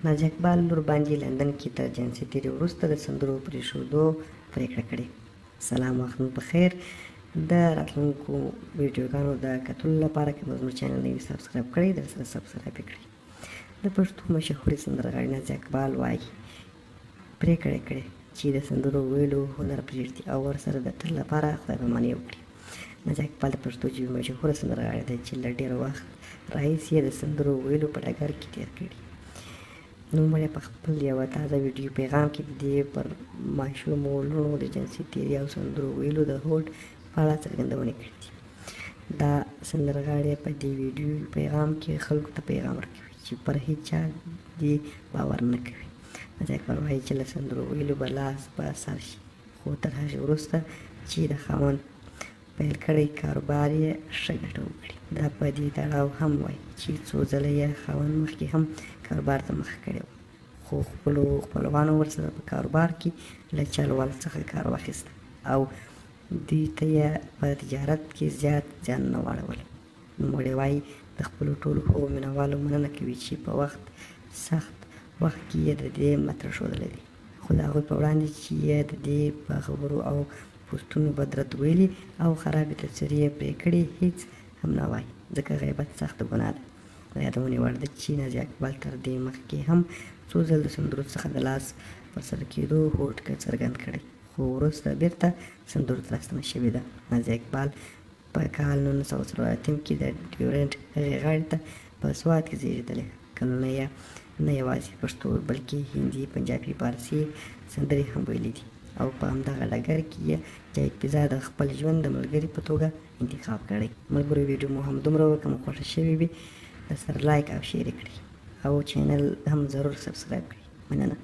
نازیه اقبال لور باندې لندن کې تر جنسي تېري وروسته د سندرو پرېښودو پرېکړه کړې. سلام وخت مو په خیر. د راتلونکو ویډیوګانو د کتلو لپاره که مو زموږ چینل نه وي سبسکرایب کړی، درسره سبسکرایب یې کړئ. د پښتو مشهورې سندرغاړې نازیه اقبال وايي، پرېکړه یې کړې چې د سندرو ویلو هنر پرېږدي او ورسره د تل لپاره خدای پاماني وکړي. نازیه اقبال د پښتو ژبې مشهوره سندرغاړې ده چې له ډېر وخت راهیسې یې د سندرو ویلو په ډګر کې تېر کړي. نوموړې په خپل یوه تازه ویډیو پیغام کې د دې پر ماشومو لوڼو د جنسي تېري او سندرو ویلو د هوډ په اړه څرګندونې کړې دي. دا سندرغاړې په دې ویډیو پیغام کې خلکو ته پیغام ورکوي چې پر هیچا دې باور نه کوي. نازیه اکبر وايي چې له سندرو ویلو به لاس په سر شي، خو تر هغې وروسته چې د خاوند پیل کړی کاروبار یې ښه ګټه وکړي. دا په دې تړاو هم وايي چې څو ځله یې خاوند مخکې هم کاروبار ته مخه کړې وه، خو خپلو خپلوانو ورسره په کاروبار کې له چل ول څخه کار واخیست او دوی ته یې په تجارت کې زیات زیانونه واړول. نوموړې وايي، د خپلو ټولو هغو مینهوالو مننه کوي چې په وخت سخت وخت کې یې د دې ملاتړ ښودلی دی، خو د هغوی په وړاندې چې یې د دې په خبرو او پوسټونو بد رد ویلي او خرابې تبصرې یې پرې کړي، هیڅ هم نه وايي، ځکه غیبت سخته ګناه ده. د یادونې وړ ده چې نازیه اقبال تر دې مخکې هم څو ځل د سندرو څخه د لاس پر سر کېدو هوډ څرګند کړی، خو وروسته بېرته سندرو ته راستنه شوې ده. نازیه اقبال په کال 1984 کې د ډیورنډ هغې غاړې ته په سوات کې زېږېدلې. کلونه یې نه یوازې پښتو بلکې هندي، پنجابي، پارسي سندرې هم ویلې دي او په همدغه ډګر کې یې جاوید فضا د خپل ژوند د ملګري په توګه انتخاب کړی. ملګرو ویډیو مو هم دومره وه، که مو خوښه شوې وي درسره لایک او شیر یې کړئ او چینل هم ضرور سبسکرایب کړئ. مننه.